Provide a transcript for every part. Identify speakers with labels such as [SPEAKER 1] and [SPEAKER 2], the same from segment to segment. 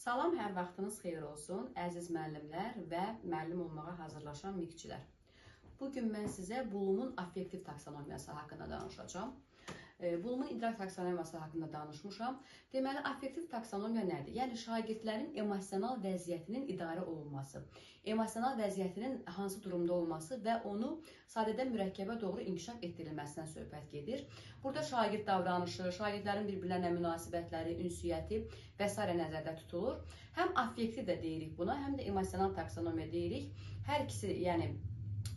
[SPEAKER 1] Salam, hər vaxtınız xeyir olsun, əziz müəllimlər və müəllim olmağa hazırlaşan miqçilər. Bugün mən sizə Bloomun affektiv taksonomiyası haqqında danışacağam. Bloomun idrak taksonomiyası haqqında danışmışam. Deməli, affektiv taksonomiya nədir? Yəni, şagirdlərin emosional vəziyyətinin idarə olunması, emosional vəziyyətinin hansı durumda olması və onu sadədən mürəkkəbə doğru inkişaf etdirilməsindən söhbət gedir. Burada şagird davranışı, şagirdlərin bir-birlərinə münasibətləri, ünsiyyəti və s. nəzərdə tutulur. Həm affektiv də deyirik buna, həm də emosional taksonomiya deyirik. Hər ikisi, yəni,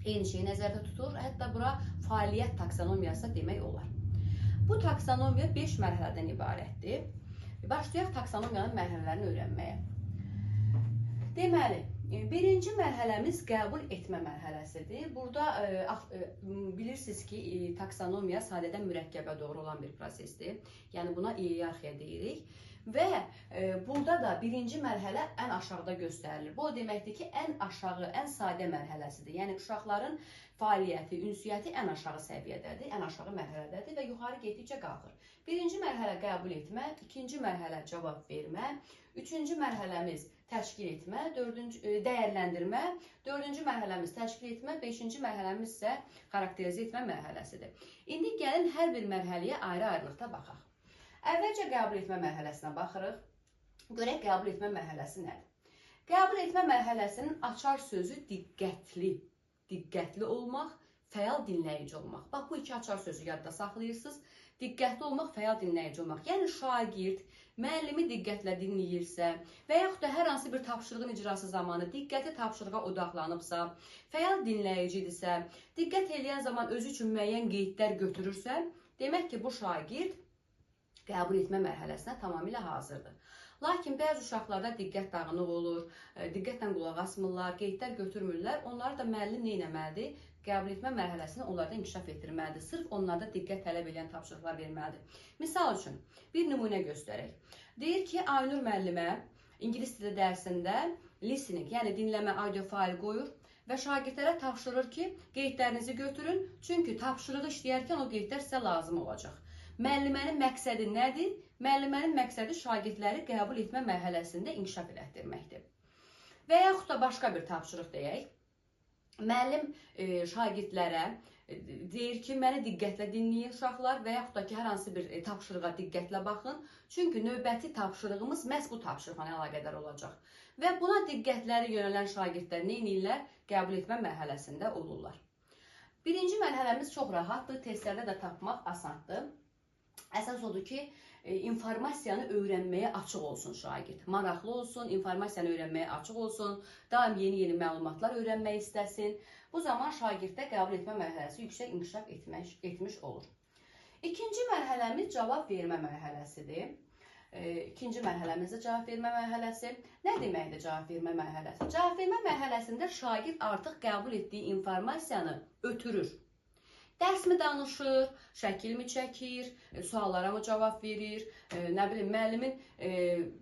[SPEAKER 1] eyni şeyi nəzərdə tutur. Hətta bura fəaliyyət taksonomiyası demək olar. Bu taksonomiya 5 mərhələdən ibarətdir. Başlayaq taksonomiyanın mərhələlərini öyrənməyə. Deməli, birinci mərhələmiz qəbul etmə mərhələsidir. Burada bilirsiniz ki, taksonomiya sadədən mürəkkəbə doğru olan bir prosesdir. Yəni, buna iyerarxiya deyirik. Və burada da birinci mərhələ ən aşağıda göstərilir. Bu o deməkdir ki, ən aşağı, ən sadə mərhələsidir. Yəni, uşaqların fəaliyyəti, ünsiyyəti ən aşağı səviyyədədir, ən aşağı mərhələdədir və yuxarı getdikcə qalxır. Birinci mərhələ qəbul etmə, ikinci mərhələ cavab vermə, üçüncü mərhələmiz təşkil etmə, dördüncü, dəyərləndirmə, dördüncü mərhələmiz təşkil etmə, beşinci mərhələmiz isə xarakterizə etmə mərhələsidir. İndi gəlin hər bir mərhələyə ayrı-ayrılıqda baxaq. Əvvəlcə qəbul etmə mərhələsinə baxırıq. Görək qəbul etmə mərhələsi nədir? Qəbul etmə mərhələsinin açar sözü diqqətli. Diqqətli olmaq, fəal dinləyici olmaq. Bax, bu iki açar sözü yadda saxlayırsınız. Diqqətli olmaq, fəal dinləyici olmaq. Yəni, şagird müəllimi diqqətlə dinləyirsə və yaxud da hər hansı bir tapşırığın icrası zamanı diqqəti tapşırığa odaqlanıbsa, fəal dinləyicidirsə, diqqət eləyən zaman özü üçün müəyyən qeydlər götürürsə, demək ki, bu şagird qəbul etmə mərhələsinə tamamilə hazırdır. Lakin bəzi uşaqlarda diqqət dağınıq olur, diqqətlə qulaq asmırlar, qeydlər götürmürlər. Onları da müəllim nə etməlidir? Qəbul etmə mərhələsini onlarda inkişaf etdirməlidir. Sırf onlarda diqqət tələb edən tapşırıqlar verməlidir. Misal üçün, bir nümunə göstərək. Deyir ki, Aynur müəllimə ingilis dili dərsində listening, yəni dinləmə audio fayl qoyur və şagirdlərə tapşırır ki, qeydlərinizi götürün, çünki tapşırığı işləyərkən o qeydlər sizə lazım olacaq. Müəllimənin məqsədi nədir? Müəllimənin məqsədi şagirdləri qəbul etmə mərhələsində inkişaf elətdirməkdir. Və yaxud da başqa bir tapşırıq deyək. Müəllim şagirdlərə deyir ki, məni diqqətlə dinləyin uşaqlar və yaxud da ki, hər hansı bir tapşırığa diqqətlə baxın. Çünki növbəti tapşırığımız məhz bu tapşırıqla əlaqədar olacaq. Və buna diqqətləri yönələn şagirdlər nə edirlər? Qəbul etmə mərhələsində olurlar. Birinci mərhələmiz çox rahatdır, testlərdə də tapmaq asandır. Əsas odur ki, informasiyanı öyrənməyə açıq olsun şagird. Maraqlı olsun, informasiyanı öyrənməyə açıq olsun, daim yeni-yeni məlumatlar öyrənmək istəsin. Bu zaman şagirddə qəbul etmə mərhələsi yüksək inkişaf etmiş olur. İkinci mərhələmiz cavab vermə mərhələsidir. İkinci mərhələmiz də cavab vermə mərhələsi. Nə deməkdir cavab vermə mərhələsi? Cavab vermə mərhələsində şagird artıq qəbul etdiyi informasiyanı ötürür. Dərs mi danışır, şəkil mi çəkir, suallara mı cavab verir, nə bilim, müəllimin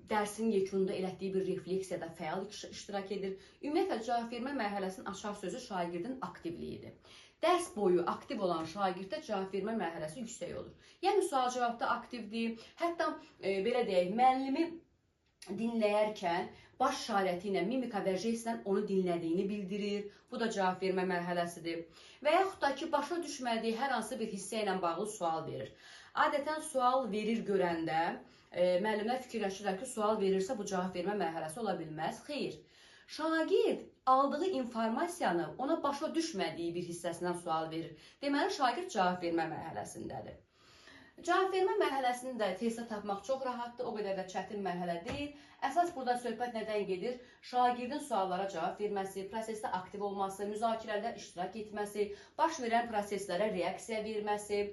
[SPEAKER 1] dərsinin yekununda elətdiyi bir refleksiyada fəal iştirak edir. Ümumiyyətlə, cavab vermə mərhələsinin açar sözü şagirdin aktivliyidir. Dərs boyu aktiv olan şagirddə cavab vermə mərhələsi yüksək olur. Yəni, sual-cavabda aktivdir, hətta belə deyək, müəllimi dinləyərkən baş işarəti ilə, mimika və jestlə onu dinlədiyini bildirir. Bu da cavab vermə mərhələsidir. Və yaxud da ki, başa düşmədiyi hər hansı bir hissə ilə bağlı sual verir. Adətən sual verir görəndə müəllimlər fikirləşirlər ki, sual verirsə bu cavab vermə mərhələsi ola bilməz. Xeyr. Şagird aldığı informasiyanı ona başa düşmədiyi bir hissəsindən sual verir. Deməli, şagird cavab vermə mərhələsindədir. Cavab vermə mərhələsini də testdə tapmaq çox rahatdır, o qədər də çətin mərhələ deyil. Əsas burada söhbət nədən gedir? Şagirdin suallara cavab verməsi, prosesdə aktiv olması, müzakirələrdə iştirak etməsi, baş verən proseslərə reaksiya verməsi,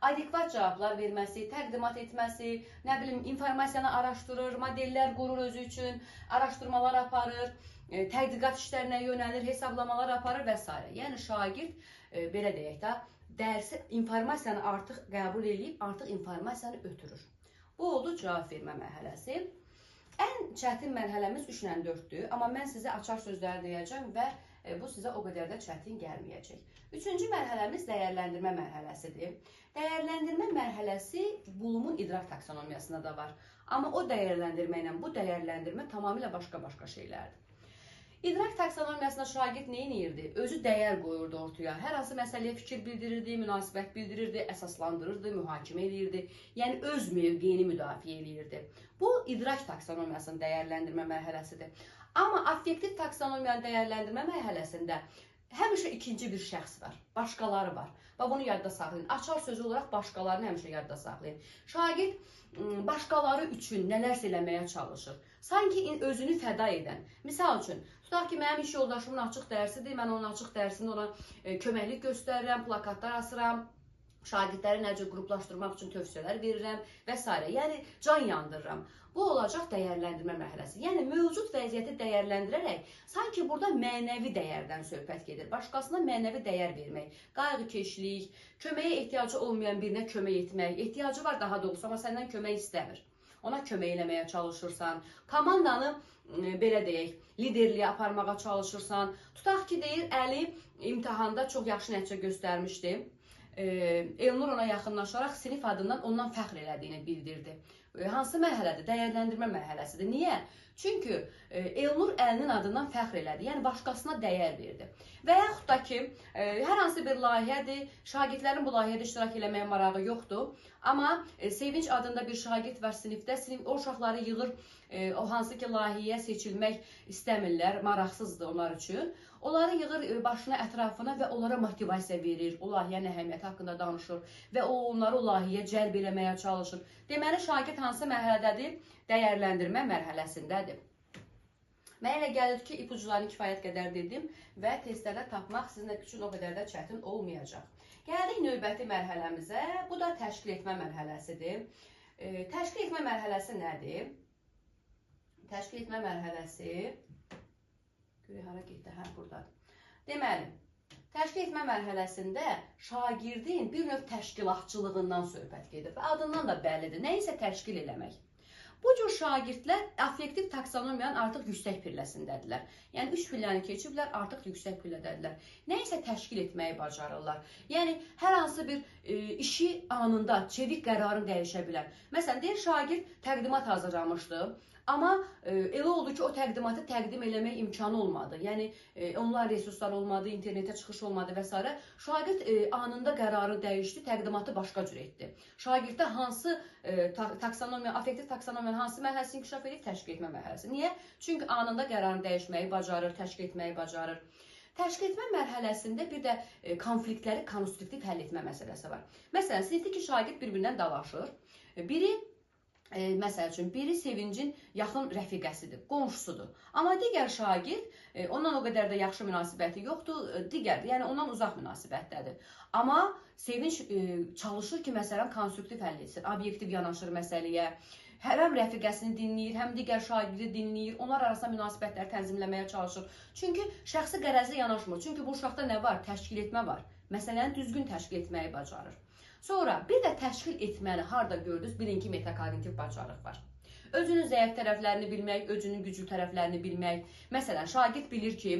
[SPEAKER 1] adekvat cavablar verməsi, təqdimat etməsi, nə bilim, informasiyanı araşdırır, modellər qurur özü üçün, araşdırmalar aparır, tədqiqat işlərinə yönəlir, hesablamalar aparır və s. Yəni, şagird, belə deyək də, dərsi, informasiyanı artıq qəbul eləyib, artıq informasiyanı ötürür. Bu oldu cavab vermə mərhələsi. Ən çətin mərhələmiz 3 ilə 4-dür, amma mən sizə açar sözləri deyəcəm və bu sizə o qədər də çətin gəlməyəcək. Üçüncü mərhələmiz dəyərləndirmə mərhələsidir. Dəyərləndirmə mərhələsi Blumun idrak taksonomiyasında da var. Amma o dəyərləndirmə ilə bu dəyərləndirmə tamamilə başqa-başqa şeylərdir. İdrak taksonomiyasında şagird nə edirdi? Özü dəyər qoyurdu ortaya. Hər hansı məsələyə fikir bildirirdi, münasibət bildirirdi, əsaslandırırdı, mühakimə eləyirdi. Yəni öz mövqeyini müdafiə eləyirdi. Bu idrak taksonomiyasının dəyərləndirmə mərhələsidir. Amma affektiv taksonomiyanın dəyərləndirmə mərhələsində həmişə ikinci bir şəxs var, başqaları var. Və bunu yadda saxlayın. Açar sözü olaraq başqalarını həmişə yadda saxlayın. Şagird başqaları üçün nələrsə eləməyə çalışır. Sanki özünü fəda edən. Misal üçün, tutaq ki, mənim iş yoldaşımın açıq dərsidir, mən onun açıq dərsində ona köməklik göstərirəm, plakatlar asıram, şagirdləri nə cür qruplaşdırmaq üçün tövsiyələr verirəm və s. Yəni, can yandırıram. Bu olacaq dəyərləndirmə mərhələsi. Yəni, mövcud vəziyyəti dəyərləndirərək, sanki burada mənəvi dəyərdən söhbət gedir. Başqasına mənəvi dəyər vermək, qayğıkeşlik, köməyə ehtiyacı olmayan birinə kömək etmək, ehtiyacı var daha doğrusu, amma səndən kömək istəmir. Ona kömək eləməyə çalışırsan, komandanı, belə deyək, liderliyə aparmağa çalışırsan. Tutaq ki, deyir, Əli imtahanda çox yaxşı nəticə göstərmişdi. Elnur ona yaxınlaşaraq sinif adından ondan fəxr elədiyini bildirdi. Hansı mərhələdir? Dəyərləndirmə mərhələsidir. Niyə? Çünki Elnur Əlinin adından fəxr elədi, yəni başqasına dəyər verdi. Və yaxud da ki, hər hansı bir layihədir, şagirdlərin bu layihədə iştirak eləməyə marağı yoxdur. Amma Sevinç adında bir şagird var sinifdə, o uşaqları yığır, o hansı ki layihəyə seçilmək istəmirlər, maraqsızdır onlar üçün. Onları yığır başına, ətrafına və onlara motivasiya verir, o layihənin əhəmiyyəti haqqında danışır və o onları o layihəyə cəlb eləməyə çalışır. Deməli, şagird hansı mərhələdədir? Dəyərləndirmə mərhələsindədir. Mənə elə gəlir ki, ipucularını kifayət qədər dedim və testlərdə tapmaq sizin üçün o qədər də çətin olmayacaq. Gəldik növbəti mərhələmizə. Bu da təşkil etmə mərhələsidir. Təşkil etmə mərhələsi nədir? Təşkil etmə mərhələsi... Görək, hara getdi? Hə, buradadır. Deməli, təşkil etmə mərhələsində şagirdin bir növ təşkilatçılığından söhbət gedir və adından da bəllidir. Nəyisə təşkil eləmək. Bu cür şagirdlər affektiv taksonomiyanın artıq yüksək pilləsindədirlər. Yəni, 3 pilləni keçiblər, artıq yüksək pillədədirlər. Nəyisə təşkil etməyi bacarırlar. Yəni, hər hansı bir işi anında çevik qərarını dəyişə bilər. Məsələn, deyir, şagird təqdimat hazırlamışdı. Amma elə oldu ki, o təqdimatı təqdim eləmək imkanı olmadı. Yəni, onlayn resurslar olmadı, internetə çıxış olmadı və s. Şagird anında qərarı dəyişdi, təqdimatı başqa cür etdi. Şagirddə hansı taksonomiya, affektiv taksonomiyanın hansı mərhələsini inkişaf edib? Təşkil etmə mərhələsi. Niyə? Çünki anında qərarını dəyişməyi bacarır, təşkil etməyi bacarır. Təşkil etmə mərhələsində bir də konfliktləri konstruktiv həll etmə məsələsi var. Məsələn, sinifdəki şagird bir-birindən dalaşır. Biri, məsəl üçün, biri Sevincin yaxın rəfiqəsidir, qonşusudur. Amma digər şagird ondan o qədər də yaxşı münasibəti yoxdur, digər, yəni ondan uzaq münasibətdədir. Amma Sevinç çalışır ki, məsələn, konstruktiv həll etsin, obyektiv yanaşır məsələyə. Həm rəfiqəsini dinləyir, həm digər şagirdi dinləyir, onlar arasında münasibətləri tənzimləməyə çalışır. Çünki şəxsi qərəzli yanaşmır. Çünki bu uşaqda nə var? Təşkil etmə var. Məsələni düzgün təşkil etməyi bacarır. Sonra bir də təşkil etməni harda gördünüz? Bilin ki, metakognitiv bacarıq var. Özünün zəif tərəflərini bilmək, özünün güclü tərəflərini bilmək. Məsələn, şagird bilir ki,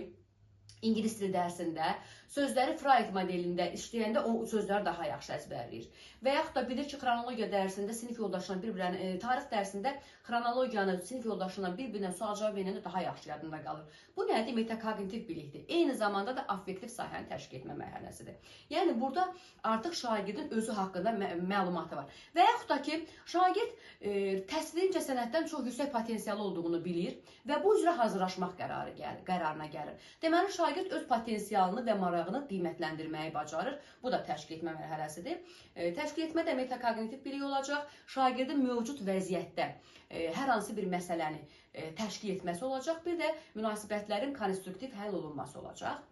[SPEAKER 1] İngilis dili dərsində sözləri Freud modelində işləyəndə o sözləri daha yaxşı əzbərləyir. Və yaxud da bilir ki, xronologiya dərsində sinif yoldaşına bir-birinə, tarix dərsində xronologiyanı sinif yoldaşına bir-birinə sual-cavab verəndə daha yaxşı yadında qalır. Bu nədir? Metakognitiv bilikdir. Eyni zamanda da affektiv sahəni təşkil etmə mərhələsidir. Yəni, burada artıq şagirdin özü haqqında məlumatı var. Və yaxud da ki, şagird təsviri incəsənətdən çox yüksək potensialı olduğunu bilir və bu üzrə hazırlaşmaq qərarına gəlir. Deməli, şagird öz potensialını və marağını qiymətləndirməyi bacarır. Bu da təşkil etmə mərhələsidir. Təşkil etmə də metakognitiv bilik olacaq. Şagirdin mövcud vəziyyətdə hər hansı bir məsələni təşkil etməsi olacaq. Bir də münasibətlərin konstruktiv həll olunması olacaq.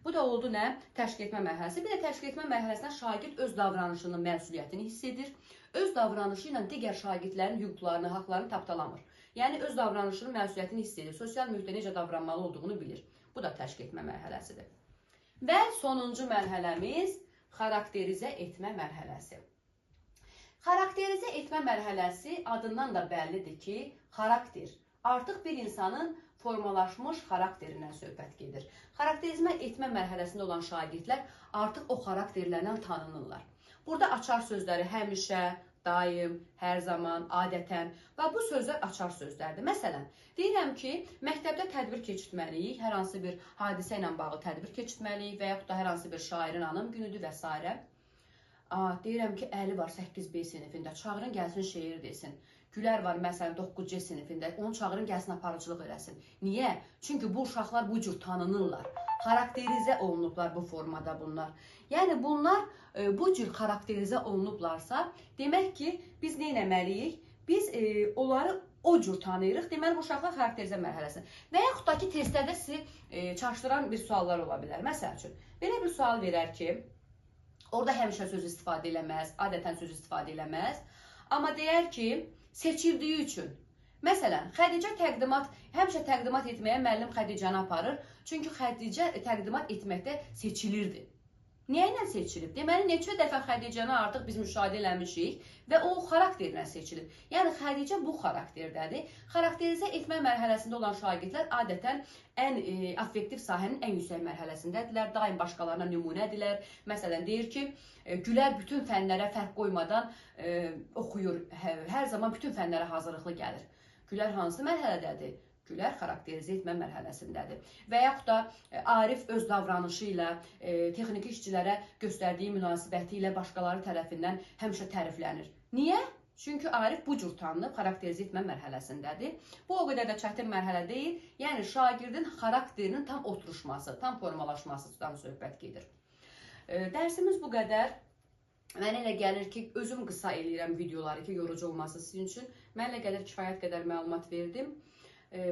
[SPEAKER 1] Bu da oldu nə? Təşkil etmə mərhələsi. Bir də təşkil etmə mərhələsində şagird öz davranışının məsuliyyətini hiss edir. Öz davranışı ilə digər şagirdlərin hüquqlarını, haqlarını tapdalamır. Yəni, öz davranışının məsuliyyətini hiss edir. Sosial mühitdə necə davranmalı olduğunu bilir. Bu da təşkil etmə mərhələsidir. Və sonuncu mərhələmiz xarakterizə etmə mərhələsi. Xarakterizə etmə mərhələsi adından da bəllidir ki, xarakter, Artıq bir insanın formalaşmış xarakterindən söhbət gedir. Xarakterizmə etmə mərhələsində olan şagirdlər artıq o xarakterlərlə tanınırlar. Burada açar sözləri həmişə, daim, hər zaman, adətən və bu sözlər açar sözlərdir. Məsələn, deyirəm ki, məktəbdə tədbir keçirtməliyik, hər hansı bir hadisə ilə bağlı tədbir keçirtməliyik və yaxud da hər hansı bir şairin anım günüdür və s. Deyirəm ki, Əli var 8B sinifində, çağırın gəlsin şeir desin. Gülər var məsələn 9C sinifində, onu çağırın gəlsin aparıcılıq eləsin. Niyə? Çünki bu uşaqlar bu cür tanınırlar. Xarakterizə olunublar bu formada bunlar. Yəni bunlar bu cür xarakterizə olunublarsa, demək ki, biz nə etməliyik? Biz onları o cür tanıyırıq. Deməli, bu uşaqlar xarakterizə mərhələsində. Və yaxud da ki, testlərdə sizi çaşdıran bir suallar ola bilər. Məsəl üçün, belə bir sual verər ki, orada həmişə söz istifadə eləməz, adətən söz istifadə eləməz. Amma deyər ki, seçildiyi üçün. Məsələn, Xədicə təqdimat, həmişə təqdimat etməyə müəllim Xədicəni aparır. Çünki Xədicə təqdimat etməkdə seçilirdi. Niyə ilə seçilib? Deməli, neçə dəfə Xədicəni artıq biz müşahidə eləmişik və o xarakterlə seçilib. Yəni, Xədicə bu xarakterdədir. Xarakterizə etmə mərhələsində olan şagirdlər adətən ən affektiv sahənin ən yüksək mərhələsindədirlər. Daim başqalarına nümunədirlər. Məsələn, deyir ki, Gülər bütün fənlərə fərq qoymadan oxuyur. Hər zaman bütün fənlərə hazırlıqlı gəlir. Gülər hansı mərhələdədir? Gülər xarakterizə etmə mərhələsindədir. Və yaxud da Arif öz davranışı ilə, texniki işçilərə göstərdiyi münasibəti ilə başqaları tərəfindən həmişə təriflənir. Niyə? Çünki Arif bu cür tanınıb, xarakterizə etmə mərhələsindədir. Bu o qədər də çətin mərhələ deyil. Yəni şagirdin xarakterinin tam oturuşması, tam formalaşmasından söhbət gedir. Dərsimiz bu qədər. Mənə elə gəlir ki, özüm qısa eləyirəm videoları ki, yorucu olmasın sizin üçün. Mənə elə gəlir kifayət qədər məlumat verdim.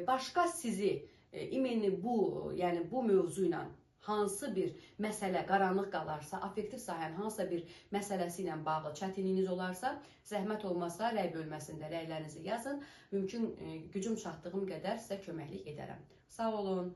[SPEAKER 1] Başqa sizi imenli bu, yəni bu mövzu ilə hansı bir məsələ qaranlıq qalarsa, affektiv sahənin hansısa bir məsələsi ilə bağlı çətinliyiniz olarsa, zəhmət olmasa rəy bölməsində rəylərinizi yazın. Mümkün gücüm çatdığım qədər sizə köməklik edərəm. Sağ olun.